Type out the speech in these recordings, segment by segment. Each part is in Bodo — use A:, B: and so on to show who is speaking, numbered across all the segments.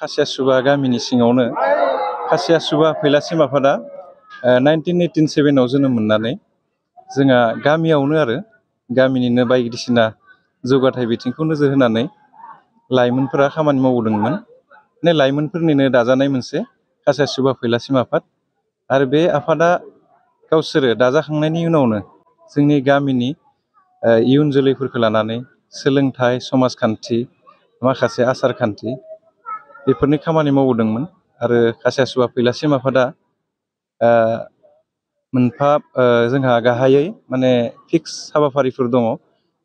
A: खासियासुबा गामिनि सिङावनो खासियासुबा फैलासिम आफादा 1987 आव जोनोम मोननानै जोंहा गामियावनो आरो गामिनिनो बायदिसिना जौगाथाय बिथिंखौ नोजोर होनानै लाइमोनफोरा खामानि मावदोंमोन। लाइमोनफोरनिनो दाजानाय मोनसे खासियासुबा फैलासिम आफाद आरो बे आफादा गावसोरो दाजाखांनायनि उनावनो जोंनि गामिनि इयुन जोलैफोरखौ लानानै सोलोंथाइ समाजखान्थि माखासे आसार खान्थि बेफोरनि खामानि मावदोंमोन आरो खासियासुबा फैलासिम आफादा मोनफा जोंहा गाहायै माने फिक्स हाबाफारिफोर दङ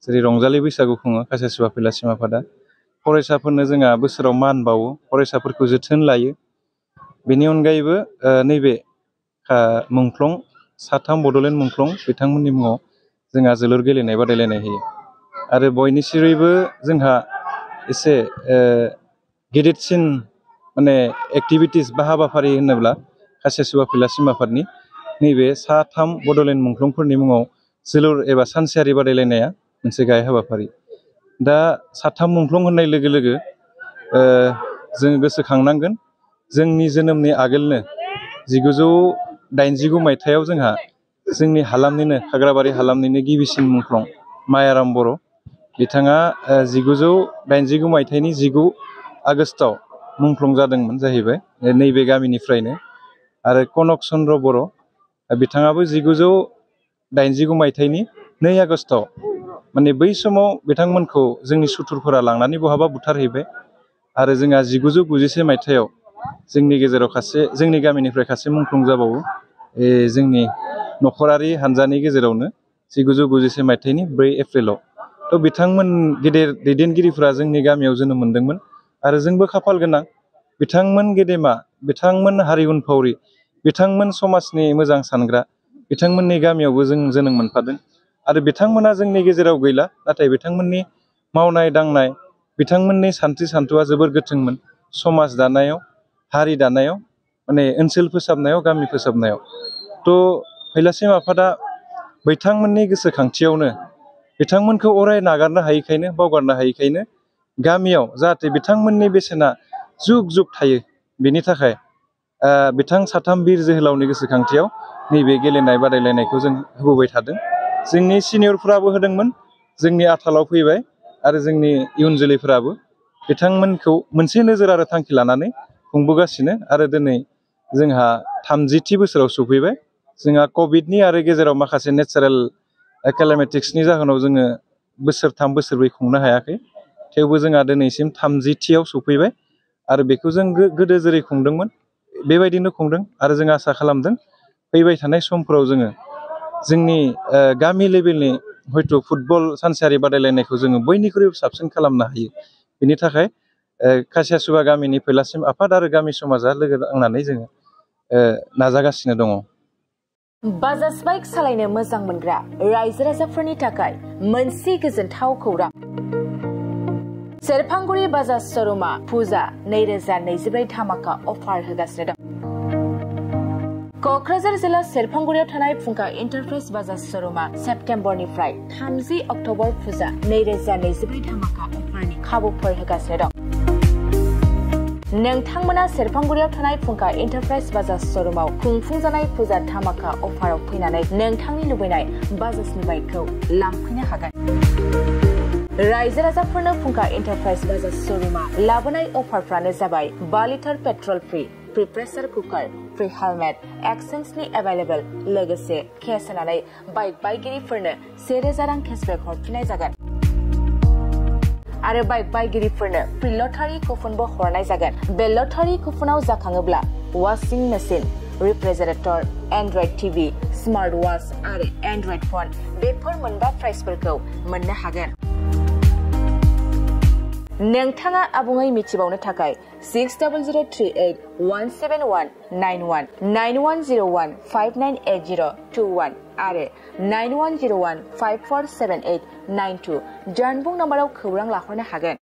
A: जेरै रंजालि बैसागु खुङो खासियासुबा फैलासिम आफादा फरायसाफोरनो जोंहा बोसोराव मान बावो फरायसाफोरखौ जोथोन लायो। बेनि अनगायैबो नैबे मुंख्लं साथाम बड'लेण्ड मुंख्लं बिथांमोननि मुङाव जोंहा जोलुर गेलेनाय बादायलायनाय होयो आरो बयनिख्रुइबो जोंहा एसे गिदिरसिन माने एक्टिभिटिस बा हाबाफारि होनोब्ला खासियासुबा फैलासिम आफादनि नैबे साथाम बड'लेण्ड मुंख्लंफोरनि मुङाव जोलुर एबा सानसेयारि बादायलायनाया मोनसे गाहाय हाबाफारि। दा साथाम मुंख्लं होननाय लोगो लोगो जों गोसोखांनांगोन जोंनि जोनोमनि आगोलनो 1989 मायथाइयाव जोंहा जोंनि हालामनिनो खाग्राबारि हालामनिनो गिबिसिन मुंख्लं मायाराम बर' बिथाङा 1989 मायथाइनि 19 आगस्टआव मुंख्लं जादोंमोन जाहैबाय नैबे गामिनिफ्रायनो आरो कनक चन्द्र बर' बिथाङाबो 1989 मायथाइनि 2 आगस्टआव माने बै समाव बिथांमोनखौ जोंनि सुथुरफोरा लांनानै बहाबा बुथारहैबाय आरो जोंहा 1991 मायथाइयाव जोंनि गेजेराव जोंनि गामिनिफ्राय सासे मुंख्लं जाबावो जोंनि नखरारि हानजानि गेजेरावनो 1991 मायथाइनि 4 एप्रिलाव थ' बिथांमोन गेदेर दैदेनगिरिफोरा जोंनि गामियाव जोनोम मोनदोंमोन आरो जोंबो खाफाल गोनां बिथांमोन गेदेमा बिथांमोन हारि उनफावरि बिथांमोन समाजनि मोजां सानग्रा बिथांमोननि गामियावबो जों जोनोम मोनफादों आरो बिथांमोना जोंनि गेजेराव गैला नाथाय बिथांमोननि मावनाय दांनाय बिथांमोननि सानथि सानथौआ जोबोर गोख्रोंमोन समाज दानायाव हारि दानायाव माने ओनसोल फोसाबनायाव गामि फोसाबनायाव थ' फैलासिम आफादा बिथांमोननि गोसोखांथियावनो बिथांमोनखौ अराय नागारनो हायैखायनो बावगारनो हायैखायनो गामियाव जाहाथे बिथांमोननि बेसेना जुग जुग थायो बेनि थाखाय बिथां साथाम बिर जोहोलावनि गोसोखांथियाव नैबे गेलेनाय बादायलायनायखौ जों होबोबाय थादों। जोंनि सिनियरफ्राबो होदोंमोन जोंनि आथालाव फैबाय आरो जोंनि इयुन जोलैफोराबो बिथांमोनखौ मोनसे नोजोर आरो थांखि लानानै खुंबोगासिनो आरो दिनै जोंहा 30थि बोसोराव सफैबाय। जोंहा कभिडनि आरो गेजेराव माखासे नेचारेल केलामिटिक्सनि जाहोनाव जोङो बोसोरथाम बोसोरब्रै खुंनो हायाखै थेवबो जोंहा दिनैसिम 30थियाव सफैबाय आरो बेखौ जों गोदो जेरै खुंदोंमोन बेबायदिनो खुंदों आरो जों आसा खालामदों फैबाय थानाय समफोराव जोङो जोंनि गामि लेभेलनि हयथ' फुटबल सानसेयारि बादायलायनायखौ जोङो बयनिख्रुइबो साबसिन खालामनो हायो। बेनि थाखाय खासियासुबा गामिनि फैलासिम आफाद आरो गामि समाजा लोगो नांनानै जोङो नाजागासिनो दङ।
B: बाजाज बाइक सालायनो मोजां मोनग्रा रायजो राजाफोरनि थाखाय मोनसे गोजोनथाव खौरां। सेरफांगुरि बाजाज श'रुमा फुजा 2024 धामाका अफार होगासिनो दं। क'क्राझार जिल्ला सेरफांगुरियाव थानाय फुंखा एन्टारप्राइज बाजाज श'रुमा सेप्तेम्बरनिफ्राय 30 अक्ट'बर फुजा 2024 धामाका अफारनि खाबुफोर होगासिनो दं। नोंथांमोना सेरफांगुरियाव थानाय फुंखा एन्टारप्राइज बाजाज श'रुमाव खुंफुंजानाय फुजा धामाका अफाराव फैनानै नोंथांनि लुबैनाय बाजाजनि बाइकखौ लांफैनो हागोन। रायजो राजाफोरनो फुंखा एन्टारप्राइज बाजाज श'रुमा लाबोनाय अफारफ्रानो जाबाय 5 litre petrol free pressure cooker free helmet एक्सचेन्जनि एभेलेबल लोगोसे केस होनानै बाइक बायगिरिफोरनो 1000 रां केसबेक हरफिननाय जागोन आरो बाइक बायगिरिफोरनो फ्रि लटारि कुपनबो हरनाय जागोन। बे लटारि कुपनाव जाखाङोब्ला washing machine refrigerator Android TV smart watch आरो एन्ड्रइड फन बेफोर मोनबा प्राइजफोरखौ मोननो हागोन। नोंथाङा आबुङै मिथिबावनो थाखाय 6003817191 9101598021 आरो 9101547892 जानबुं नाम्बाराव खौरां लाहरनो हागोन।